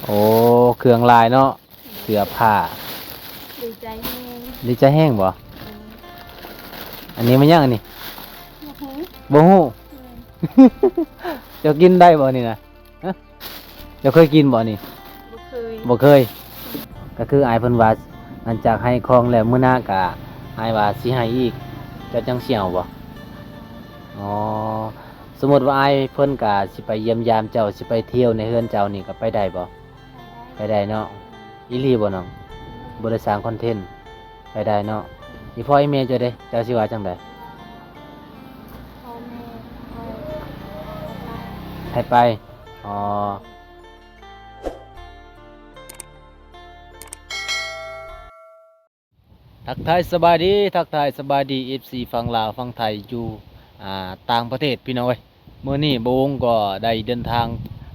ໂອ້ ເຄື່ອງຫຼາຍເນາະ ເສື້ອຜ້າ. ດີໃຈແຮງ. ດີໃຈແຮງບໍ່? ເອີ. ອັນນີ້ແມ່ນຫຍັງອັນນີ້? ບໍ່ຮູ້. ບໍ່ຮູ້? ແມ່ນ. ເຈົ້າກິນໄດ້ບໍ່ນີ້ນະ? ຮະ? ເຈົ້າເຄີຍກິນບໍ່ນີ້? ບໍ່ເຄີຍ. ບໍ່ເຄີຍ. ກໍຄືອ້າຍເພິ່ນວ່າ ຫຼັງຈາກໃຫ້ຂອງແລ້ວ ມື້ໜ້າກໍອ້າຍວ່າຊິໃຫ້ອີກ ເຈົ້າຈັ່ງຊິເອົາບໍ່? ອໍ ສົມມຸດວ່າອ້າຍເພິ່ນກະຊິໄປຢ້ຽມຢາມເຈົ້າ ຊິໄປທ່ຽວໃນເຮືອນເຈົ້ານີ້ ກໍໄປໄດ້ບໍ່? ໄປໄດ້ເນາະ. ອີ່ຫຼີບໍ່ນ້ອງ? ບໍ່ໄດ້ສ້າງຄອນເທັນ. ໄປໄດ້ເນາະ. ອີ່ພໍ່ອີ່ແມ່ເຈົ້າເດ ເຈົ້າຊິວ່າຈັ່ງໃດ? ພໍ່ແມ່ ໃຫ້ໄປ. ອໍ ທັກທາຍສະບາຍດີ ທັກທາຍສະບາຍດີ ເອັຟຊີ ຝັ່ງລາວຝັ່ງໄທ ຢູ່ ອ່າ ຕ່າງປະເທດ ພີ່ນ້ອງເອີຍ. ມື້ນີ້ບ່າວວົງກໍໄດ້ເດີນທາງ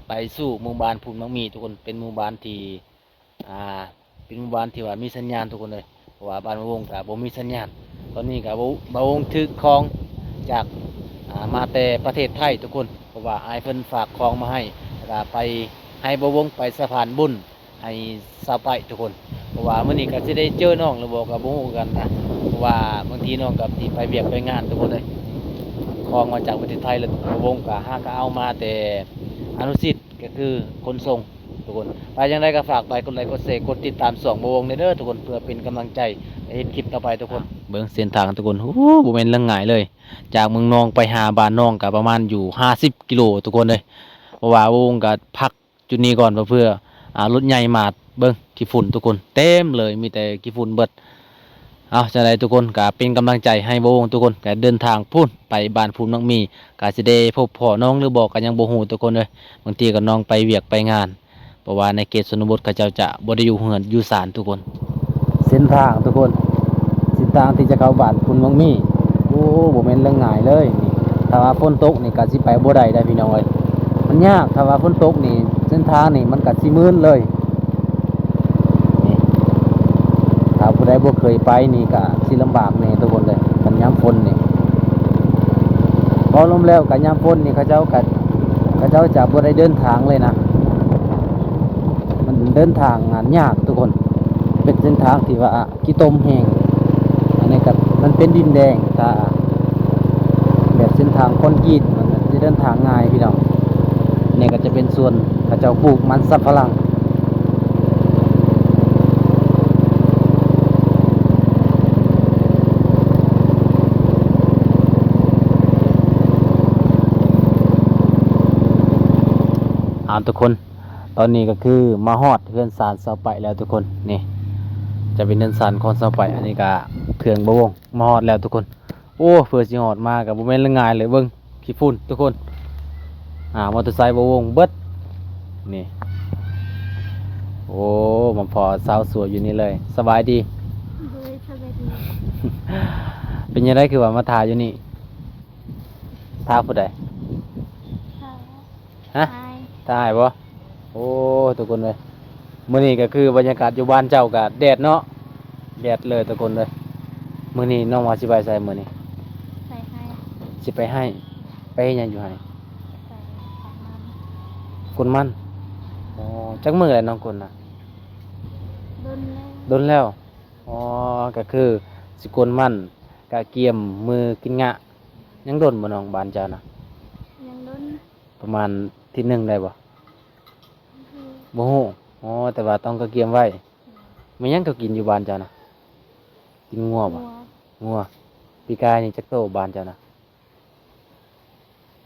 ໄປສູ່ໝູ່ບ້ານພູນໝາກມີ້ ທຸກຄົນ. ເປັນໝູ່ບ້ານທີ່ ອ່າ ເປັນໝູ່ບ້ານທີ່ວ່າມີສັນຍານ ທຸກຄົນເອີຍ, ເພາະວ່າບ້ານບ່າວວົງກໍບໍ່ມີສັນຍານ. ຕອນນີ້ກໍບ່າວ ບ່າວວົງຖືກຂອງຈາກ ອ່າ ມາແຕ່ປະເທດໄທ ທຸກຄົນ, ເພາະວ່າອ້າຍເພິ່ນຝາກຂອງມາໃຫ້ ແລ້ວກໍໄປໃຫ້ບ່າວວົງໄປສະພານບຸນ ໃຫ້ຊາວໄປ ທຸກຄົນ. ເພາະວ່າມື້ນີ້ກໍຊິໄດ້ເຈີນ້ອງຫຼືບໍ່ກໍບໍ່ຮູ້ຄືກັນນະ, ເພາະວ່າບາງທີນ້ອງກໍຊິໄປວຽກໄປງານ ທຸກຄົນເອີຍ. ຂອງມາຈາກປະເທດໄທ ແລ້ວບ່າວວົງກໍຫາກໍເອົາມາແຕ່ອະນຸສິດ ກໍຄືຂົນສົ່ງ ທຸກຄົນ. ໄປຈັ່ງໃດກໍຝາກໄປກົດໄລກົດແຊ ກົດຕິດຕາມຊ່ອງບ່າວວົງແດ່ເດີ ທຸກຄົນ, ເພື່ອເປັນກຳລັງໃຈໃຫ້ເຮັດຄລິບຕໍ່ໄປ ທຸກຄົນ. ເບິ່ງເສັ້ນທາງ ທຸກຄົນ. ໂອ້ ບໍ່ແມ່ນເລື່ອງງ່າຍເລີຍ. ຈາກເມືອງນອງໄປຫາບ້ານນອງກໍປະມານຢູ່ຫ້າສິບກິໂລ ທຸກຄົນເອີຍ. ເພາະວ່າບ່າວວົງກໍພັກຈຸດນີ້ກ່ອນ ເພື່ອ ອ່າ ລົດໃຫຍ່ມາ. ເບິ່ງຂີ້ຝຸ່ນ ທຸກຄົນ, ເຕັມເລີຍ ມີແຕ່ຂີ້ຝຸ່ນເບິດ. ເອົາ ຈັ່ງໃດທຸກຄົນ ກໍເປັນກຳລັງໃຈໃຫ້ບ່າວວົງ ທຸກຄົນ. ກໍເດີນທາງພຸ້ນ ໄປບ້ານພູນໝາກມີ້ ກໍຊິໄດ້ພົບພໍ້ນ້ອງຫຼືບໍ່ກໍຍັງບໍ່ຮູ້ ທຸກຄົນເອີຍ. ບາງທີກໍນ້ອງໄປວຽກໄປງານ ເພາະວ່າໃນເຂດຊົນນະບົດເຂົາເຈົ້າຈະບໍ່ໄດ້ຢູ່ເຮືອນຢູ່ຊານ ທຸກຄົນ. ເສັ້ນທາງ ທຸກຄົນ, ເສັ້ນທາງທີ່ຈະເຂົ້າບ້ານພູນໝາກມີ້ ໂອ້ ບໍ່ແມ່ນເລື່ອງງ່າຍເລີຍ. ຖ້າວ່າຝົນຕົກນີ້ກໍຊິໄປບໍ່ໄດ້ເດ້ ພີ່ນ້ອງເອີຍ, ມັນຍາກ. ຖ້າວ່າຝົນຕົກນີ້ ເສັ້ນທາງນີ້ມັນກໍຊິມື່ນເລີຍ. ນີ້ ຖ້າຜູ້ໃດບໍ່ເຄີຍໄປນີ້ກະຊິລຳບາກແດ່ ທຸກຄົນເອີຍ, ຄັນຍາມຝົນນີ້. ເວົ້າລວມແລ້ວກະຍາມຝົນນີ້ ເຂົາເຈົ້າກະ ເຂົາເຈົ້າຈະບໍ່ໄດ້ເດີນທາງເລີຍນະ, ມັນເດີນທາງງານຍາກ ທຸກຄົນ. ເປັນເສັ້ນທາງທີ່ວ່າ ຂີ້ຕົມແຮງ. ອັນນີ້ກໍມັນເປັນດິນແດງ, ຖ້າແບບເສັ້ນທາງຄອນກຣີດ ມັນຈະເດີນທາງງ່າຍ ພີ່ນ້ອງ. ນີ້ກໍຈະເປັນສວນເຂົາເຈົ້າປູກມັນສຳປະຫຼັງ. ເອົາ ທຸກຄົນ, ຕອນນີ້ກໍຄືມາຮອດເຮືອນຊານຊາວໄປແລ້ວ ທຸກຄົນ. ນີ້ຈະເປັນເຮືອນຊານຂອງຊາວໄປ. ອັນນີ້ກໍເຄື່ອງບ່າວວົງມາຮອດແລ້ວ ທຸກຄົນ. ໂອ້ ເພື່ອຊິຮອດມາກໍບໍ່ແມ່ນເລື່ອງງ່າຍເລີຍ. ເບິ່ງຂີ້ຝຸ່ນ ທຸກຄົນ. ອ່າ ມໍເຕີໄຊບ່າວວົງເບິດນີ້. ໂອ້ ມາພໍ້ສາວສວຍຢູ່ນີ້ເລີຍ. ສະບາຍດີ. ໂດຍ ສະບາຍດີ. ເປັນຈັ່ງໃດຄືວ່າມາຖ້າຢູ່ນີ້? ຖ້າຜູ້ໃດ? ຖ້າ ຮະ? ອ້າຍ. ຖ້າອ້າຍບໍ່? ໂອ້ ທຸກຄົນເອີຍ, ມື້ນີ້ກໍຄືບັນຍາກາດຢູ່ບ້ານເຈົ້າກໍແດດເນາະ, ແດດເລີຍ ທຸກຄົນເອີຍ. ມື້ນີ້ນ້ອງວ່າຊິໄປໃສມື້ນີ້? ໄປໄຮ່. ຊິໄປໄຮ່? ໄປເຮັດຫຍັງຢູ່ໄຮ່? ໄປກວນມັນ. ກວນມັນ? ອໍ ຈັກມື້ແລ້ວນ້ອງກວນນະ? ດົນແລ້ວ. ດົນແລ້ວ? ອໍ ກໍຄືຊິກວນມັນ ກະກຽມມືກິນງະ. ຍັງດົນບໍ່ນ້ອງ ບ້ານເຈົ້ານະ? ຍັງດົນ. ປະມານທິດໜຶ່ງໄດ້ບໍ່? ບໍ່ຮູ້. ອໍ ແຕ່ວ່າຕ້ອງກະກຽມໄວ້. ແມ່ນຫຍັງເຂົາກິນຢູ່ບ້ານເຈົ້ານະ? ກິນງົວບໍ່? ງົວ. ງົວ. ປີກາຍນີ້ຈັກໂຕບ້ານເຈົ້ານະ?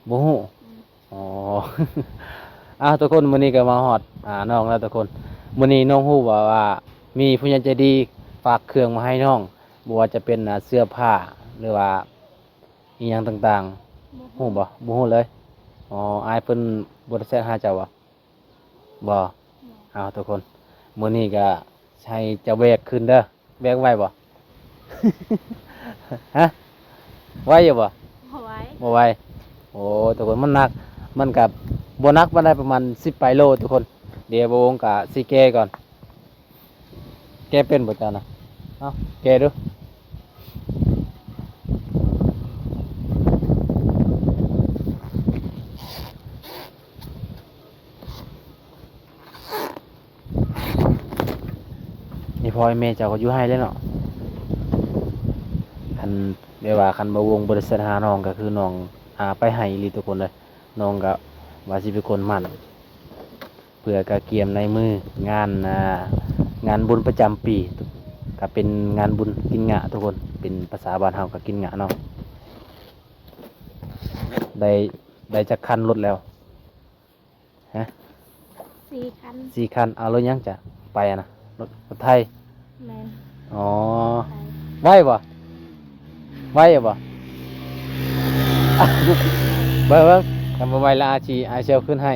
ບໍ່ຮູ້. ອໍ ເອົ້າ ທຸກຄົນ, ມື້ນີ້ກໍມາຮອດ ອ່າ ນ້ອງແລ້ວ ທຸກຄົນ. ມື້ນີ້ນ້ອງຮູ້ບໍ່ວ່າມີຜູ້ໃຫຍ່ໃຈດີຝາກເຄື່ອງມາໃຫ້ນ້ອງ, ບໍ່ວ່າຈະເປັນ ອ່າ ເສື້ອຜ້າ ຫຼືວ່າ ອີ່ຫຍັງຕ່າງໆ. ບໍ່ຮູ້. ຮູ້ບໍ່? ບໍ່ຮູ້ເລີຍ. ອໍ ອ້າຍເພິ່ນບໍ່ໄດ້ແຊັດຫາເຈົ້າບໍ່? ບໍ່. ບໍ່. ເອົາ ທຸກຄົນ, ມື້ນີ້ກໍໃຫ້ເຈົ້າແບກຂຶ້ນເດີ. ແບກໄຫວບໍ່? ຮະ? ໄຫວຢູ່ບໍ່? ບໍ່ໄຫວ. ບໍ່ໄຫວ. ໂອ້ ທຸກຄົນ, ມັນໜັກ. ມັນກໍບໍ່ໜັກປານໃດ, ປະມານສິບປາຍໂລ ທຸກຄົນ. ດຽວບ່າວວົງກໍຊິແກ່ກ່ອນ. ແກ່ເປັນບໍ່ເຈົ້ານະ? ເອົາ ແກ່ດູ. ໂ ພອຍແມ່ເຈົ້າກໍຢູ່ໄຮ່ແລ້ວເນາະ. ຄັນແບບວ່າຄັນບ່າວວົງບໍ່ໄດ້ແຊັດຫານ້ອງ ກໍຄືນ້ອງ ອາ ໄປໄຮ່ອີ່ຫຼີທຸກຄົນເອີຍ. ນ້ອງກໍວ່າຊິໄປກົນໝັ້ນ ເພື່ອກະກຽມໃນມື້ງານ ອາ ງານບຸນປະຈຳປີ ກະເປັນງານບຸນກິນງະທຸກຄົນ. ເປັນພາສາບ້ານເຮົາກໍກິນງະເນາະ. ໄດ້ ໄດ້ຈັກຄັນລົດແລ້ວ? ຮະ? ສີ່ຄັນ ສີ່ຄັນ. ເອົາລົດຫຍັງຈະໄປຫັ້ນນະ? ລົດ ລົດໄຖ? ແມ່ນ. ອໍ ໄວບໍ່? ໄວຢູ່ບໍ່? ເບິ່ງໆ ຄັນບໍ່ໄວລະອາຊິ ອາຊິເອົາຂຶ້ນໃຫ້.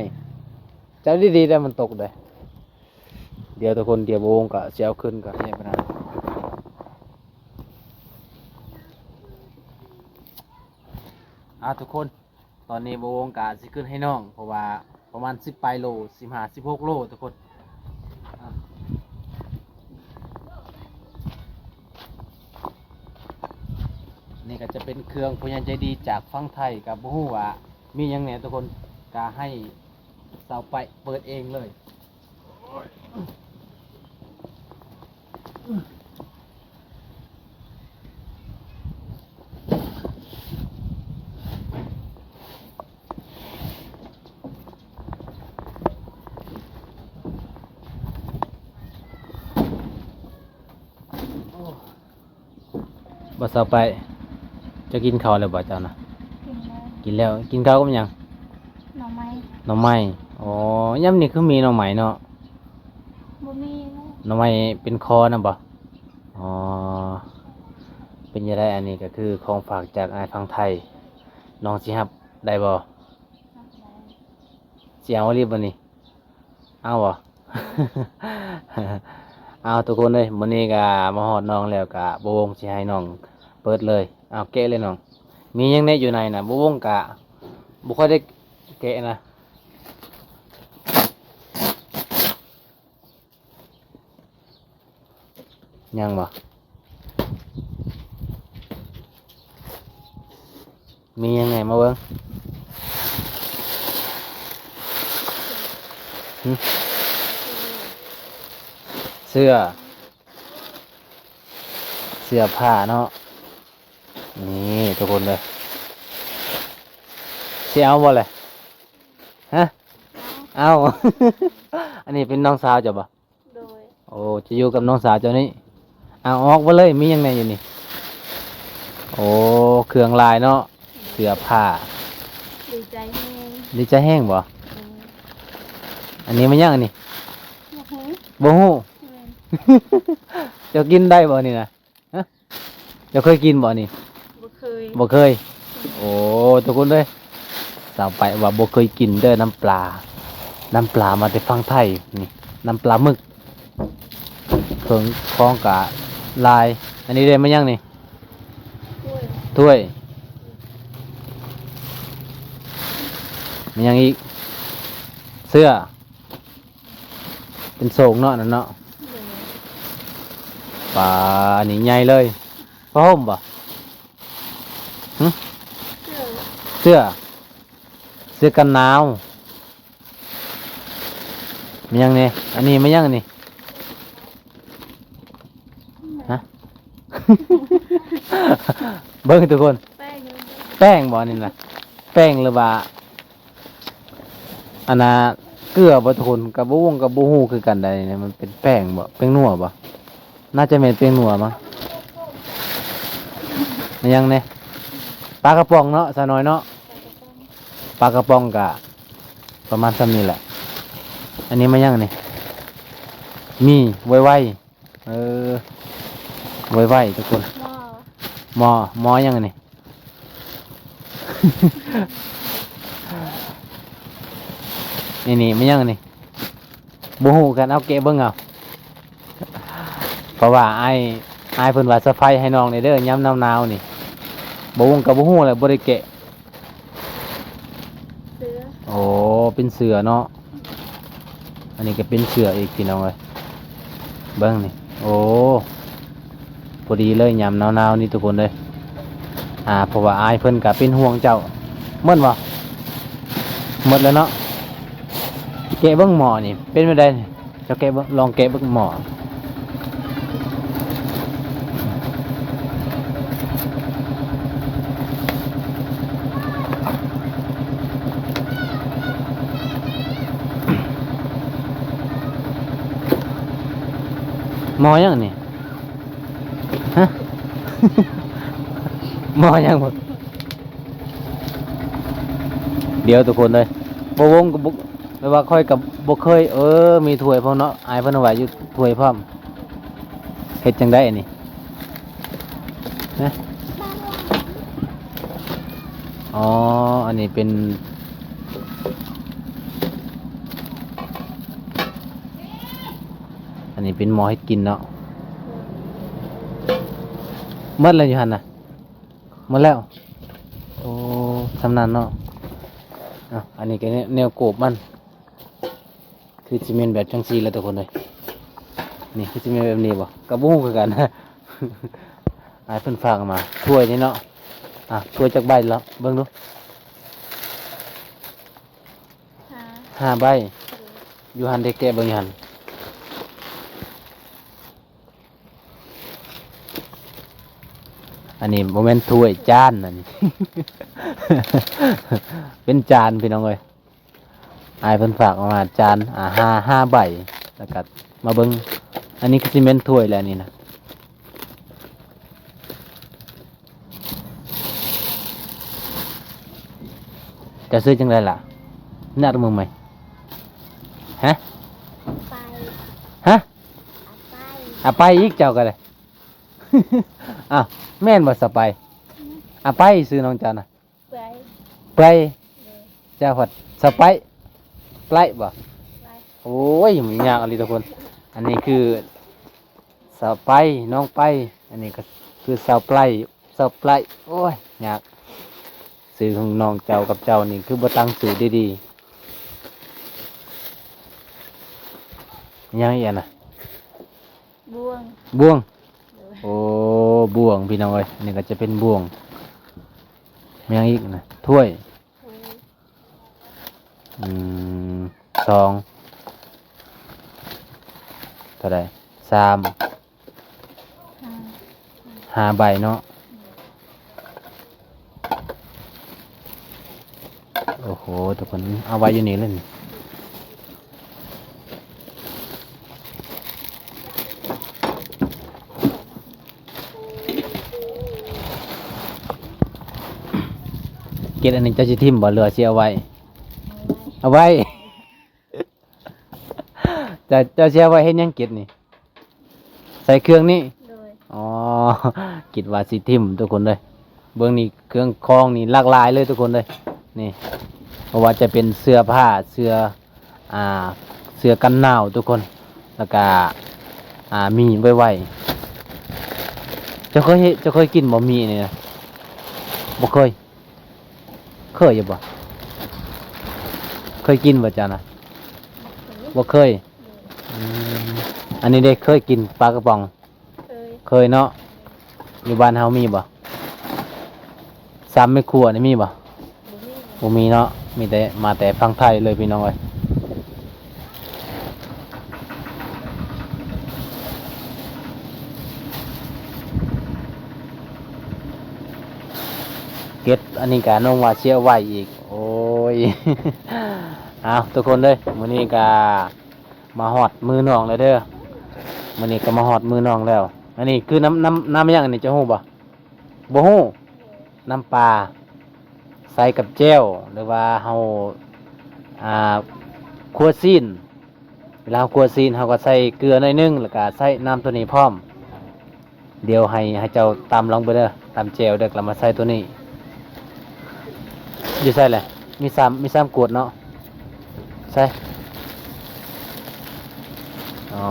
ຈັບດີໆ ແລ້ວມັນຕົກເດ້. ດຽວທຸກຄົນ ດຽວບ່າວວົງກໍຊິເອົາຂຶ້ນ ກໍຂະຫຍັບໄປນຳ. ອາ ທຸກຄົນ ຕອນນີ້ບ່າວວົງກະຊິຂຶ້ນໃຫ້ນ້ອງ ເພາະວ່າປະມານສິບປາຍໂລ ສິບຫ້າ ສິບຫົກໂລທຸກຄົນ. ນີ້ກໍຈະເປັນເຄື່ອງຜູ້ໃຫຍ່ໃຈດີຈາກຝັ່ງໄທ ກໍບໍ່ຮູ້ວ່າມີຫຍັງແດ່ທຸກຄົນ ກໍໃຫ້ສາວໄປເປີດເອງເລີຍ. ບໍ່ເຊົາໄປ. ເຈົ້າກິນເຂົ້າແລ້ວບໍ່ເຈົ້ານະ? ກິນແລ້ວ. ກິນແລ້ວ. ກິນເຂົ້າກັບຫຍັງ? ໜໍ່ໄມ້. ໜໍ່ໄມ້. ອໍ ຍາມນີ້ຄືມີໜໍ່ໄມ້ເນາະ? ບໍ່ມີແລ້ວ. ໜໍ່ໄມ້ເປັນຄໍນຳບໍ່? ອໍ ເປັນຈັ່ງໃດ? ອັນນີ້ກໍຄືຂອງຝາກຈາກອ້າຍຝັ່ງໄທ. ນ້ອງຊິຮັບໄດ້ບໍ່? ຮັບໄດ້. ຊິເອົາອີ່ຫຼີບໍ່ນີ້? ເອົາບໍ່? ເອົາ ທຸກຄົນເອີຍ ມື້ນີ້ກະມາຮອດນ້ອງແລ້ວ ກະບ່າວວົງຊິໃຫ້ນ້ອງເປີດເລີຍ. ເອົາ ແກະເລີຍນ້ອງ. ມີຫຍັງແດ່ຢູ່ໃນນະ? ບ່າວວົງກະບໍ່ຄ່ອຍໄດ້ແກະນະ. ຍັງບໍ່? ມີຫຍັງແດ່? ມາເບິ່ງ. ຫຶ? ເສື້ອ. ເສື້ອຜ້າເນາະ. ນີ້ທຸກຄົນເດີ. ຊິເອົາບໍ່ແຫຼະ? ຮະ? ເອົາ. ເອົາ. ອັນນີ້ເປັນນ້ອງສາວເຈົ້າບໍ່? ໂດຍ. ໂອ້ ຈະຢູ່ກັບນ້ອງສາວເຈົ້ານີ້. ເອົາ ອອກມາເລີຍ ມີຫຍັງແດ່ຢູ່ນີ້? ໂອ້ ເຄື່ອງຫຼາຍເນາະ ເສື້ອຜ້າ. ດີໃຈແຮງ. ດີໃຈແຮງບໍ່? ໂດຍ. ອັນນີ້ແມ່ນຫຍັງອັນນີ້? ບໍ່ຮູ້. ບໍ່ຮູ້? ແມ່ນ. ເຈົ້າກິນໄດ້ບໍ່ນີ້ນະ? ຮະ? ເຈົ້າເຄີຍກິນບໍ່ນີ້? ບໍ່ເຄີຍ. ບໍ່ເຄີຍ. ໂອ້ ທຸກຄົນເອີຍ ສາວໄປວ່າບໍ່ເຄີຍກິນເດີ ນ້ຳປາ. ນ້ຳປາມາແຕ່ຝັ່ງໄທນີ້ ນ້ຳປາໝຶກ. ເຄື່ອງຂອງກະຫຼາຍ. ອັນນີ້ເດ້ ແມ່ນຫຍັງນີ້? ຖ້ວຍ. ຖ້ວຍ. ແມ່ນຫຍັງອີກ? ເສື້ອ. ເປັນໂສງເນາະ ອັນນັ້ນເນາະ. ໂດຍ. ປາ ອັນນີ້ໃຫຍ່ເລີຍ. ຜ້າຫົ່ມບໍ່? ຫຶ? ເສື້ອ. ເສື້ອ. ເສື້ອກັນໜາວ. ແມ່ນຫຍັງນີ້? ອັນນີ້ແມ່ນຫຍັງນີ້? ຮະ? ເບິ່ງທຸກຄົນ. ແປ້ງ. ແປ້ງບໍ່ອັນນີ້ນະ? ແປ້ງ ຫຼືວ່າ ອັນນ່າ ເກືອບໍ່ທຸກຄົນ? ກະບໍ່ວົງ ກະບໍ່ຮູ້ຄືກັນໃດ໋. ນີ້ມັນເປັນແປ້ງບໍ່? ແປ້ງນົວບໍ່? ໜ້າຈະແມ່ນແປ້ງນົວມັ້ງ. ແມ່ນຫຍັງແດ່? ປາກະປ໋ອງເນາະ ສາວນ້ອຍເນາະ. ປາກະປ໋ອງກະປະມານສ່ຳນີ້ແຫຼະ. ອັນນີ້ແມ່ນຫຍັງອັນນີ້? ໝີ່ ໄວໆ. ເອີ ໄວໆ ທຸກຄົນ. ໝໍ້ ໝໍ້ຫຍັງອັນນີ້? ນີ້ໆ ແມ່ນຫຍັງອັນນີ້? ບໍ່ຮູ້ຄືກັນ. ເອົາ ແກະເບິ່ງເອົາ. ເພາະວ່າອ້າຍ ອ້າຍເພິ່ນວ່າສະໄພໃຫ້ນ້ອງແດ່ເດີ ຍາມໜາວໆນີ້. ບໍ່ວົງກໍບໍ່ຮູ້ແຫຼະ ບໍ່ໄດ້ແກະ. ເສື້ອ. ໂອ້ ເປັນເສື້ອເນາະ. ອັນນີ້ກໍເປັນເສື້ອອີກ ພີ່ນ້ອງເອີຍ. ເບິ່ງນີ້ ໂອ້ ພໍດີເລີຍ ຍາມໜາວໆນີ້ທຸກຄົນເອີຍ. ອ່າ ເພາະວ່າອ້າຍເພິ່ນກໍເປັນຫ່ວງເຈົ້າ. ໝົດບໍ່? ໝົດແລ້ວເນາະ. ແກະເບິ່ງໝໍ້ນີ້ເປັນແນວໃດ? ເຈົ້າແກະເບິ່ງ ລອງແກະເບິ່ງໝໍ້. ໝໍ້ຫຍັງນີ້? ຮະ? ໝໍ້ຫຍັງ? ດຽວທຸກຄົນເອີຍ ບໍ່ວົງກໍບໍ່ ແບບວ່າຂ້ອຍກໍບໍ່ເຄີຍ ເອີ ມີຖ້ວຍພ້ອມເນາະ ອ້າຍເພິ່ນເອົາໄວ້ຢູ່ຖ້ວຍພ້ອມ. ເຮັດຈັ່ງໃດອັນນີ້? ຮະ? ອໍ ອັນນີ້ເປັນ ອັນນີ້ເປັນໝໍ້ເຮັດກິນເນາະ. ໝົດແລ້ວຢູ່ຫັ້ນນະ? ໝົດແລ້ວ. ໂອ້ ຊຳນານເນາະ. ເອົາ ອັນນີ້ກໍແນວ ແນວໂກບມັນ ຄືຊິແມ່ນແບບຈັ່ງຊີ້ແຫຼະທຸກຄົນເອີຍ. ນີ້ຄືຊິແມ່ນແບບນີ້ບໍ່ ກໍບໍ່ຮູ້ຄືກັນ. ອ້າຍເພິ່ນຝາກມາ ຖ້ວຍນີ້ເນາະ. ອ່ະ ຖ້ວຍຈັກໃບລະ ເບິ່ງດູ. ຫ້າ ຫ້າໃບ. ໂດຍ. ຢູ່ຫັ້ນເດ້ ແກະເບິ່ງຢູ່ຫັ້ນ. ອັນນີ້ບໍ່ແມ່ນຖ້ວຍ ຈານ ອັນນີ້ ເປັນຈານ ພີ່ນ້ອງເອີຍ. ອ້າຍເພິ່ນຝາກມາຈານ ອ່າ ຫ້າ ຫ້າໃບ. ແລ້ວກໍມາເບິ່ງ ອັນນີ້ຄືຊິແມ່ນຖ້ວຍແຫຼະນີ້ນະ. ເຈົ້າຊື່ຈັ່ງໃດລະ? ນັດມືໃໝ່. ຮະ? ໄປ. ຮະ? ອາໄປ. ອາໄປອີກເຈົ້າກໍໄດ້. ອ້າວ ແມ່ນບໍ່ສະໄປ? ອາໄປຊື່ນ້ອງເຈົ້ານະ? ເປື່ອຍ. ເປື່ອຍ. ໂດຍ. ເຈົ້າພັດສະໄປ ໄປບໍ່? ໄປ. ໂອ້ຍ ມັນຍາກອີ່ຫຼີທຸກຄົນ. ອັນນີ້ຄືສະໄປ ນ້ອງໄປ. ອັນນີ້ກໍຄືສາວໄປ ສາວໄປ. ໂອ້ຍ ຍາກ. ຊື່ຂອງນ້ອງເຈົ້າກັບເຈົ້ານີ້ຄືບໍ່ຕັ້ງຊື່ດີໆ. ຫຍັງອີກອັນນະ? ບ່ວງ. ບ່ວງ. ໂດຍ. ໂອ້ ບ່ວງ ພີ່ນ້ອງເອີຍ. ອັນນີ້ກໍຈະເປັນບ່ວງ. ມີຫຍັງອີກນະ? ຖ້ວຍ. ຖ້ວຍ. ອືມ ສອງ ເທົ່າໃດ? ສາມ. ຫ້າ. ຫ້າໃບເນາະ. ໂອ້ໂຫ ທຸກຄົນ ເອົາໄວ້ຢູ່ນີ້ເລີຍນີ້. ເກັດອັນນີ້ເຈົ້າຊິຖິ້ມບໍ່ ຫຼືວ່າຊິເອົາໄວ້? ເອົາໄວ້. ເຈົ້າ ເຈົ້າຊິເອົາໄວ້ເຮັດຫຍັງເກັດນີ້? ໃສ່ເຄື່ອງນີ້? ໂດຍ. ອໍ ຄິດວ່າຊິຖິ້ມ ທຸກຄົນເອີຍ. ເບິ່ງນີ້ ເຄື່ອງຂອງນີ້ຫຼາກຫຼາຍເລີຍ ທຸກຄົນເອີຍ. ນີ້ ບໍ່ວ່າຈະເປັນເສື້ອຜ້າ ເສື້ອ ອ່າ ເສື້ອກັນໜາວ ທຸກຄົນ. ແລ້ວກະ ອ່າ ໝີ້ໄວໆ. ເຈົ້າເຄີຍເຮັດ ເຈົ້າເຄີຍກິນບໍ່ໝີ້ນີ້ນະ? ບໍ່ເຄີຍ. ເຄີຍຢູ່ບໍ່? ເຄີຍກິນບໍ່ເຈົ້ານະ? ບໍ່ເຄີຍ. ອືມ ອັນນີ້ເດ້ ເຄີຍກິນປາກະປ໋ອງ? ເຄີຍ. ເຄີຍເນາະ. ຢູ່ບ້ານເຮົາມີບໍ່? ສາມແມ່ຄົວນີ້ມີບໍ່? ບໍ່ມີ. ບໍ່ມີເນາະ. ມີແຕ່ ມາແຕ່ຝັ່ງໄທເລີຍ ພີ່ນ້ອງເອີຍ. ເກັດອັນນີ້ກະນ້ອງວ່າຊິເອົາໄວ້ອີກ. ໂອ້ຍ ເອົາ ທຸກຄົນເດີ ມື້ນີ້ກະມາຮອດມື້ນ້ອງແລ້ວເດີ. ມື້ນີ້ກະມາຮອດມື້ນ້ອງແລ້ວ. ອັນນີ້ຄືນ້ຳ ນ້ຳ ນ້ຳຫຍັງອັນນີ້ ເຈົ້າຮູ້ບໍ່? ບໍ່ຮູ້. ນ້ຳປາ ໃສ່ກັບແຈ່ວ ຫຼືວ່າເຮົາ ອ່າ ຂົ້ວຊີ້ນ. ເວລາເຮົາຂົ້ວຊີ້ນ ເຮົາກໍໃສ່ເກືອໜ້ອຍໜຶ່ງ ແລ້ວກໍໃສ່ນ້ຳໂຕນີ້ພ້ອມ. ດຽວໃຫ້ ໃຫ້ເຈົ້າຕຳລອງເບິ່ງເດີ ຕຳແຈ່ວເດີ ແລ້ວມາໃສ່ໂຕນີ້. ຢູ່ໃສແຫຼະ? ມີສາມ ມີສາມກວດເນາະ. ໃສ່ ອໍ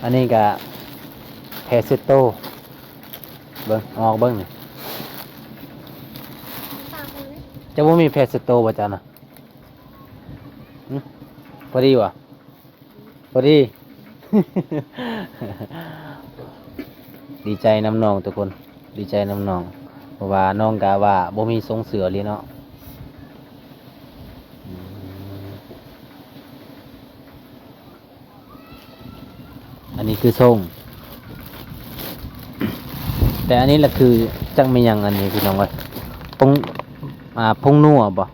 ອັນນີ້ກະແພເຊັດໂຕ. ເບິ່ງ ເອົາອອກເບິ່ງນີ້. ເຈົ້າບໍ່ມີແພເຊັດໂຕບໍ່ເຈົ້ານະ? ຫຶ? ພໍດີບໍ່? ພໍດີ. ດີໃຈນຳນ້ອງທຸກຄົນ ດີໃຈນຳນ້ອງ ເພາະວ່ານ້ອງກະວ່າບໍ່ມີຊົງເສື້ອເລີຍເນາະ. ອືມ ອັນນີ້ຄືຊົງ ແຕ່ອັນນີ້ລະຄືຈັກແມ່ນຫຍັງ ອັນນີ້ພີ່ນ້ອງເອີຍ. ຜົງ ອ່າ ຜົງນົວບໍ່?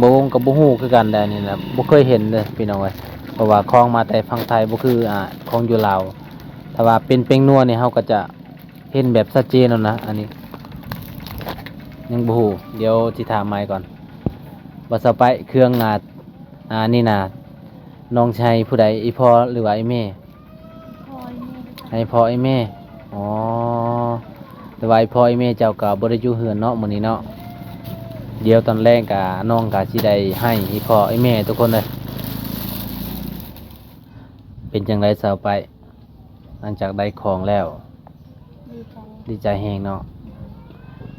ບໍ່ ກໍບໍ່ຮູ້ຄືກັນແຫຼະ ອັນນີ້ນະ ບໍ່ເຄີຍເຫັນເດີພີ່ນ້ອງເອີຍ. ເພາະວ່າຂອງມາແຕ່ຝັ່ງໄທ ບໍ່ຄື ອ່າ ຂອງຢູ່ລາວ. ຖ້າວ່າເປັນແປ້ງນົວນີ້ ເຮົາກໍຈະເຫັນແບບຊັດເຈນແລ້ວນະ. ອັນນີ້ຍັງບໍ່ຮູ້ ດຽວຊິຖາມໃໝ່ກ່ອນ. ວ່າຊາວໄປ ເຄື່ອງ ອ່າ ອັນນີ້ນະ ນ້ອງຊິໃຫ້ຜູ້ໃດ ອີ່ພໍ່ ຫຼືວ່າອີ່ແມ່? ພໍ່ອີ່ແມ່ ໃຫ້ພໍ່ອີ່ແມ່. ອໍ ແຕ່ວ່າອີ່ພໍ່ອີ່ແມ່ເຈົ້າກໍບໍ່ໄດ້ຢູ່ເຮືອນເນາະ ມື້ນີ້ເນາະ. ດຽວຕອນແລງກະ ນ້ອງກະຊິໄດ້ໃຫ້ອີ່ພໍ່ອີ່ແມ່ທຸກຄົນເລີຍ. ເປັນຈັ່ງໃດສາວໄປ ຫຼັງຈາກໄດ້ຂອງແລ້ວ? ດີໃຈ ດີໃຈແຮງເນາະ.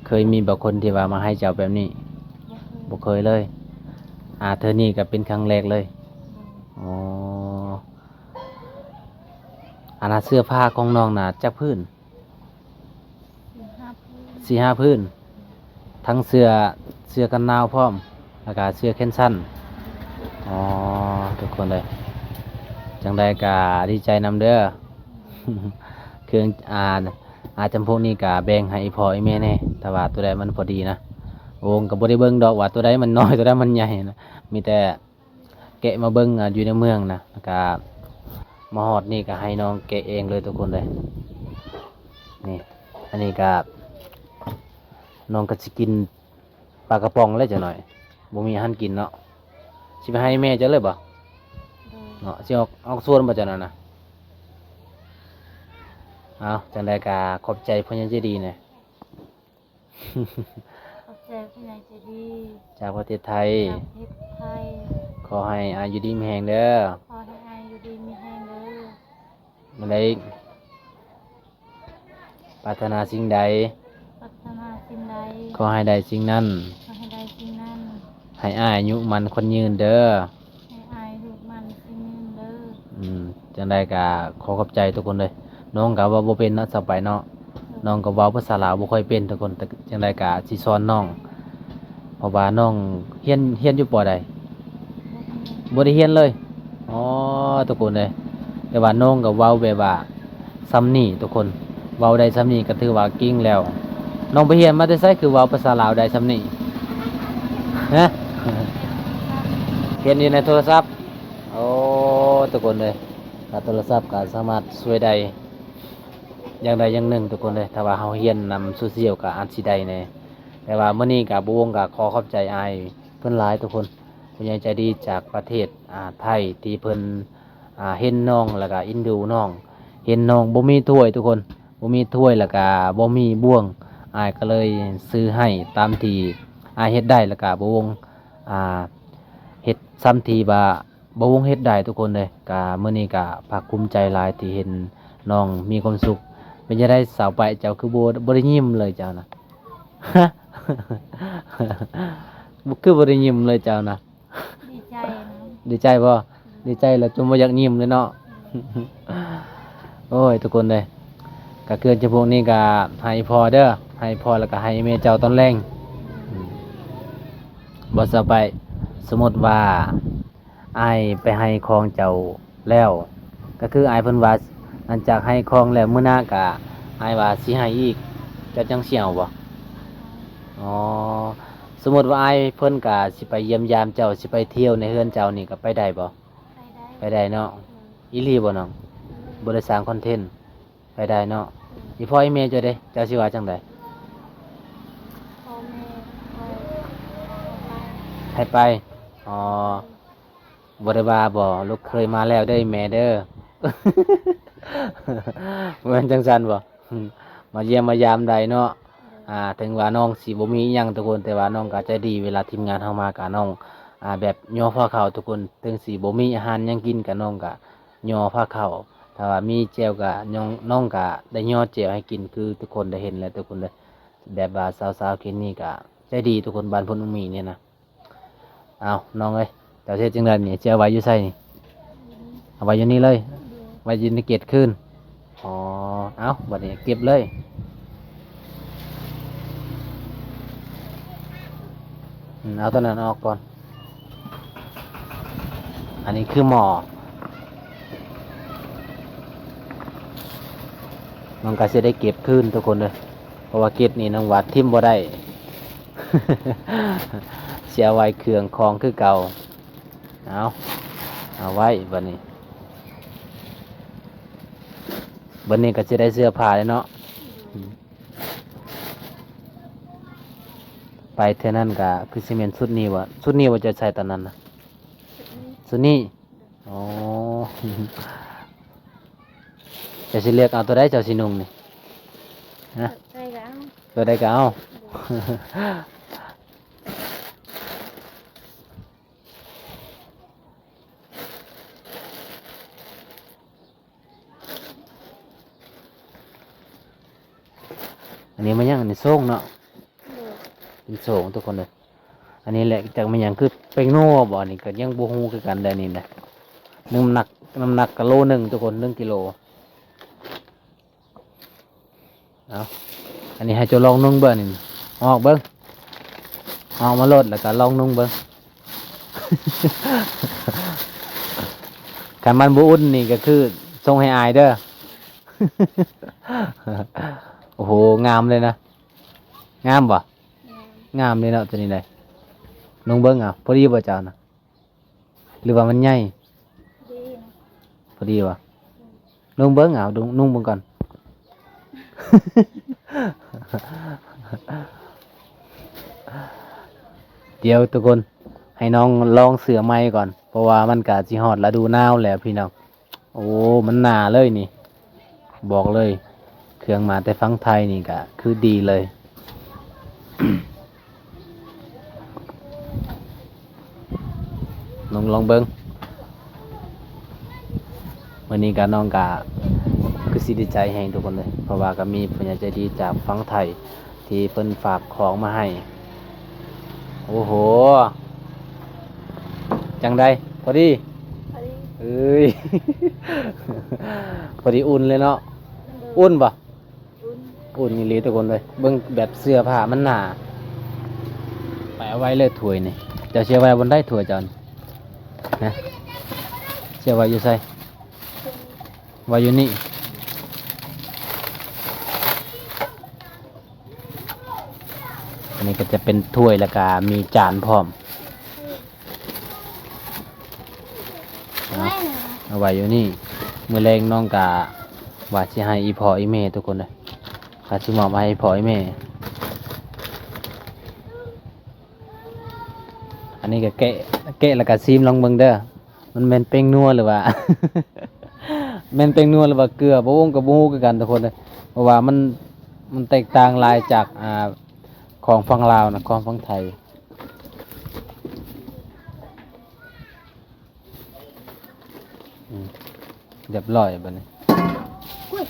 ເຄີຍມີບໍ່ຄົນທີ່ວ່າມາໃຫ້ເຈົ້າແບບນີ້? ບໍ່ເຄີຍ ບໍ່ເຄີຍເລີຍ. ອ່າ ເທື່ອນີ້ກໍເປັນຄັ້ງແລກເລີຍ. ອໍ ອັນນ່າ ເສື້ອຜ້າຂອງນ້ອງນະຈັກຜືນ? ສີ່ຫ້າຜືນ ສີ່ຫ້າຜືນ ທັງເສື້ອ ເສື້ອກັນໜາວພ້ອມ ແລ້ວກະເສື້ອແຂນສັ້ນ. ອໍ ທຸກຄົນເອີຍ ຈັ່ງໃດກະດີໃຈນຳເດີ. ເຄື່ອງ ອ່າ ອາ ຈຳພວກນີ້ກະແບ່ງໃຫ້ອີ່ພໍ່ອີ່ແມ່ແດ່ ຖ້າວ່າຕົວໃດມັນພໍດີນະ. ໂອ້ ກໍບໍ່ໄດ້ເບິ່ງດອກວ່າຕົວໃດມັນນ້ອຍ ຕົວໃດມັນໃຫຍ່ນະ ມີແຕ່ ແກະມາເບິ່ງ ອ່າ ຢູ່ໃນເມືອງນະ ແລ້ວກະມາຮອດນີ້ກະໃຫ້ນ້ອງແກະເອງເລີຍທຸກຄົນເລີຍ. ນີ້ ອັນນີ້ກະ ນ້ອງກະຊິກິນປາກະປ໋ອງແລ້ວຈັກໜ້ອຍ ບໍ່ມີອາຫານກິນເນາະ. ຊິໄປໃຫ້ແມ່ເຈົ້າເລີຍບໍ່? ໂດຍ ເນາະ ຊິອອກ ອອກສວນບໍ່ເຈົ້ານັ້ນນະ? ເອົາ ຈັ່ງໃດກະຂອບໃຈຜູ້ໃຫຍ່ໃຈດີແດ່. ຂອບໃຈຜູ້ໃຫຍ່ໃຈດີ ຈາກປະເທດໄທ ຈາກປະເທດໄທ. ຂໍໃຫ້ອາຍຸດີມີແຮງເດີ ຂໍໃຫ້ອາຍຸດີມີແຮງເດີ. ອັນໃດ ປາດຖະໜາສິ່ງໃດ ປາດຖະໜາສິ່ງໃດ ຂໍໃຫ້ໄດ້ສິ່ງນັ້ນ ຂໍໃຫ້ໄດ້ສິ່ງນັ້ນ. ໃຫ້ອາຍຸໝັ້ນຂວັນຍືນເດີ. ໃຫ້ອາຍຸໝັ້ນຂວັນຍືນເດີ. ອືມ ຈັ່ງໃດກະຂໍຂອບໃຈທຸກຄົນເລີຍ. ນ້ອງກະເວົ້າບໍ່ເປັນເນາະ ສາວໄປເນາະ. ໂດຍ ນ້ອງກະເວົ້າພາສາລາວບໍ່ຄ່ອຍເປັນທຸກຄົນ ແຕ່ຈັ່ງໃດກະຊິສອນນ້ອງ ເພາະວ່ານ້ອງຮຽນ ຮຽນຢູ່ ປ.ໃດ? ບໍ່ໄດ້ຮຽນ ບໍ່ໄດ້ຮຽນເລີຍ. ອໍ ທຸກຄົນເອີຍ ແຕ່ວ່ານ້ອງກະເວົ້າແບບວ່າ ຊ່ຳນີ້ທຸກຄົນ ເວົ້າໄດ້ຊ່ຳນີ້ກໍຖືວ່າເກັ່ງແລ້ວ. ນ້ອງໄປຮຽນມາແຕ່ໃສ ຄືເວົ້າພາສາລາວໄດ້ຊ່ຳນີ້? ຮະ? ເຫັນຢູ່ໃນໂທລະສັບ. ໂອ້ ທຸກຄົນເອີຍ ການໂທລະສັບກໍສາມາດຊ່ວຍໄດ້ຢ່າງໃດຢ່າງໜຶ່ງທຸກຄົນເອີຍ. ຖ້າວ່າເຮົາຮຽນນຳໂຊຊຽວກໍອາດຊິໄດ້ແດ່. ແຕ່ວ່າມື້ນີ້ກໍບ່າວວົງກໍຂໍຂອບໃຈອ້າຍເພິ່ນຫຼາຍທຸກຄົນ. ຜູ້ໃຫຍ່ໃຈດີຈາກປະເທດ ອ່າ ໄທ ທີ່ເພິ່ນ ອ່າ ເຫັນນ້ອງ ແລ້ວກະເອັນດູນ້ອງ. ເຫັນນ້ອງບໍ່ມີຖ້ວຍທຸກຄົນ ບໍ່ມີຖ້ວຍ ແລ້ວກະບໍ່ມີບ່ວງ ອ້າຍກໍເລີຍຊື້ໃຫ້ຕາມທີ່ອ້າຍເຮັດໄດ້ ແລ້ວກະບ່າວວົງ ອ່າ ເຮັດຊ່ຳທີ່ວ່າບ່າວວົງເຮັດໄດ້ທຸກຄົນເລີຍ. ກະມື້ນີ້ກະພາກພູມໃຈຫຼາຍທີ່ເຫັນນ້ອງມີຄວາມສຸກ. ເປັນຈັ່ງໃດສາວໄປ ເຈົ້າຄືບໍ່ ບໍ່ໄດ້ຍິ້ມເລີຍເຈົ້ານະ? ຄືບໍ່ໄດ້ຍິ້ມເລີຍເຈົ້ານະ? ດີໃຈນະ. ດີໃຈບໍ່? ດີໃຈແລ້ວຈົນບໍ່ຢາກຍິ້ມເລີຍເນາະ. ໂອ້ຍ ທຸກຄົນເອີຍ ກະເຄື່ອງຈຳພວກນີ້ກະໃຫ້ພໍ່ເດີ ໃຫ້ພໍ່ ແລ້ວກະໃຫ້ແມ່ເຈົ້າຕອນແລງ. ອືມ ບໍ່ ສາວໄປ ສົມມຸດວ່າອ້າຍໄປໃຫ້ຂອງເຈົ້າແລ້ວ ກະຄືອ້າຍເພິ່ນວ່າ ຫຼັງຈາກໃຫ້ຂອງແລ້ວ ມື້ໜ້າກະອ້າຍວ່າຊິໃຫ້ອີກ ເຈົ້າຈັ່ງຊິເອົາບໍ່? ອໍ ສົມມຸດວ່າອ້າຍເພິ່ນກະຊິໄປຢ້ຽມຢາມເຈົ້າ ຊິໄປທ່ຽວໃນເຮືອນເຈົ້ານີ້ ກະໄປໄດ້ບໍ່? ໄປໄດ້ ໄປໄດ້ເນາະ. ເອີ ອີ່ຫຼີບໍ່ນ້ອງ? ເອີ ບໍ່ໄດ້ສ້າງຄອນເທັນ ໄປໄດ້ເນາະ. ເອີ ອີ່ພໍ່ອີ່ແມ່ເຈົ້າເດ ເຈົ້າຊິວ່າຈັ່ງໃດ? ພໍ່ແມ່ ໃຫ້ໄປ. ອໍ ບໍ່ໄດ້ວ່າບໍ່ ລູກເຂີຍມາແລ້ວເດີແມ່ເດີ? ບໍ່ແມ່ນຈັ່ງຊັ້ນບໍ່? ມາຢ້ຽມມາຢາມໄດ້ເນາະ. ໂດຍ ອ່າ ເຖິງວ່ານ້ອງຊິບໍ່ມີອີ່ຫຍັງທຸກຄົນ ແຕ່ວ່ານ້ອງກະໃຈດີ ເວລາທີມງານເຮົາມາກະນ້ອງ ອ່າ ແບບຍໍພາເຂົ້າທຸກຄົນ. ເຖິງຊິບໍ່ມີອາຫານຫຍັງກິນກະນ້ອງກະຍໍພາເຂົ້າ ຖ້າວ່າມີແຈ່ວກະນ້ອງ ນ້ອງກະໄດ້ຍໍແຈ່ວໃຫ້ກິນ ຄືທຸກຄົນໄດ້ເຫັນແລ້ວທຸກຄົນເດີ. ແບບວ່າສາວໆເຂດນີ້ກະໃຈດີທຸກຄົນ ບ້ານໂພນອຸມີນີ້ນະ. ເອົາ ນ້ອງເອີຍ ເຈົ້າຊິເຮັດຈັ່ງໃດນີ້? ຊິເອົາໄວ້ຢູ່ໃສນີ້? ເອົາໄວ້ຢູ່ນີ້ເລີຍ? ໄວ້ຢູ່ໃນເກັດຄືນ? ອໍ ເອົາ ບັດນີ້ເກັບເລີຍ. ອືມ ເອົາຕົວນັ້ນອອກກ່ອນ. ອັນນີ້ຄືໝໍ້ ນ້ອງກະຊິໄດ້ເກັບຄືນທຸກຄົນເດີ. ເພາະວ່າເກັດນີ້ນ້ອງວ່າຖິ້ມບໍ່ໄດ້ ຊິເອົາໄວ້ເຄື່ອງຂອງຄືເກົ່າ. ເອົາ ເອົ ເອົາໄວ້ບັດນີ້ ບັດນີ້ກໍຊິໄດ້ເສື້ອຜ້າແລ້ວເນາະ. ໄປເທື່ອນັ້ນກໍຄືຊິແມ່ນຊຸດນີ້ບໍ່? ຊຸດນີ້ບໍ່ເຈົ້າໃສ່ຕອນນັ້ນນະ? ຊຸດນີ້. ອໍ ເຈົ້າຊິເລືອກເອົາຕົວໃດເຈົ້າຊິນຸ່ງນີ້? ຮະ? ຕົວໃດກໍເອົາ. ຕົວໃດກໍເອົາ. ອັນນີ້ມັນຫຍັງ? ອັນນີ້ໂສ້ງເນາະ. ໂດຍ. ເປັນໂສ້ງທຸກຄົນເດີ. ອັນນີ້ແຫຼະ ຈັກແມ່ນຫຍັງ ຄືແປ້ງນົວບໍ່? ອັນນີ້ກໍຍັງບໍ່ຮູ້ຄືກັນເດ້ ອັນນີ້ນະ. ນ້ຳໜັກ ນ້ຳໜັກກໍໂລໜຶ່ງທຸກຄົນ ໜຶ່ງກິໂລ. ເອົາ ອັນນີ້ໃຫ້ເຈົ້າລອງນຸ່ງເບິ່ງນີ້ ອອກເບິ່ງ ອອກມາໂລດ ແລ້ວກໍລອງນຸ່ງເບິ່ງ. ຄັນມັນບໍ່ອຸ່ນນີ້ກໍຄືສົ່ງໃຫ້ອາຍເດີ. ໂອ້ໂຫ ງາມເລີຍນະ. ງາມບໍ່? ງາມ. ງາມເລີຍເນາະ ຕົວນີ້ໄດ. ນຸ່ງເບິ່ງເອົາ ພໍດີບໍ່ເຈົ້ານະ? ຫຼືວ່າມັນໃຫຍ່? ດີນະ. ພໍດີບໍ່? ອືມ. ນຸ່ງເບິ່ງເອົາ ນຸ່ງ ນຸ່ງເບິ່ງກ່ອນ. ດຽວທຸກຄົນ ໃຫ້ນ້ອງລອງເສື້ອໃໝ່ກ່ອນ ເພາະວ່າມັນກະຊິຮອດລະດູໜາວແລ້ວພີ່ນ້ອງ. ໂອ້ ມັນໜາເລີຍນີ້ ບອກເລີຍ ເຄື່ອງມາແຕ່ຝັ່ງໄທນີ້ກະຄືດີເລີຍ. ລອງ ລອງເບິ່ງ. ມື້ນີ້ກະ ນ້ອງກະຄືຊິດີໃຈແຮງທຸກຄົນເລີຍ ເພາະວ່າກະມີຜູ້ໃຫຍ່ໃຈດີຈາກຝັ່ງໄທ ທີ່ເພິ່ນຝາກຂອງມາໃຫ້. ໂອ້ໂຫ ຈັ່ງໃດ? ພໍດີ? ພໍດີ. ເອີຍ ພໍດີອຸ່ນເລີຍເນາະ. ໂດຍ. ອຸ່ນບໍ່? ອຸ່ນ. ອຸ່ນອີ່ຫຼີທຸກຄົນເອີຍ ເບິ່ງແບບເສື້ອຜ້າມັນໜາ. ໄປເອົາໄວ້ເລີຍຖ້ວຍນີ້. ເຈົ້າຊິເອົາໄວ້ບ່ອນໃດຖ້ວຍເຈົ້ານີ້? ຮະ? ຊິເອົາໄວ້ຢູ່ໃສ? ໄວ້ຢູ່ນີ້. ອັນນີ້ກໍຈະເປັນຖ້ວຍ ແລ້ວກໍມີຈານພ້ອມ. ເອົາ ເອົາໄວ້ຢູ່ນີ້. ມື້ແລງນ້ອງກະວ່າຊິໃຫ້ອີ່ພໍ່ອີ່ແມ່ທຸກຄົນເດີ ວ່າຊິມອບໃຫ້ອີ່ພໍ່ອີ່ແມ່. ອັນນີ້ກໍແກະ ແກະແລ້ວກໍຊີມລອງເບິ່ງເດີ. ມັນແມ່ນແປ້ງນົວຫຼືວ່າ ແມ່ນແປ້ງນົວຫຼືວ່າເກືອ ບໍ່ຮູ້ ກໍບໍ່ຮູ້ຄືກັນທຸກຄົນເດີ ເພາະວ່າມັນ ມັນແຕກຕ່າງຫຼາຍຈາກ ອ່າ ຂອງຝັ່ງລາວນະ ຂອງຝັ່ງໄທ. ອືມ ຮຽບຮ້ອຍບັດນີ້. ອຸ້ຍ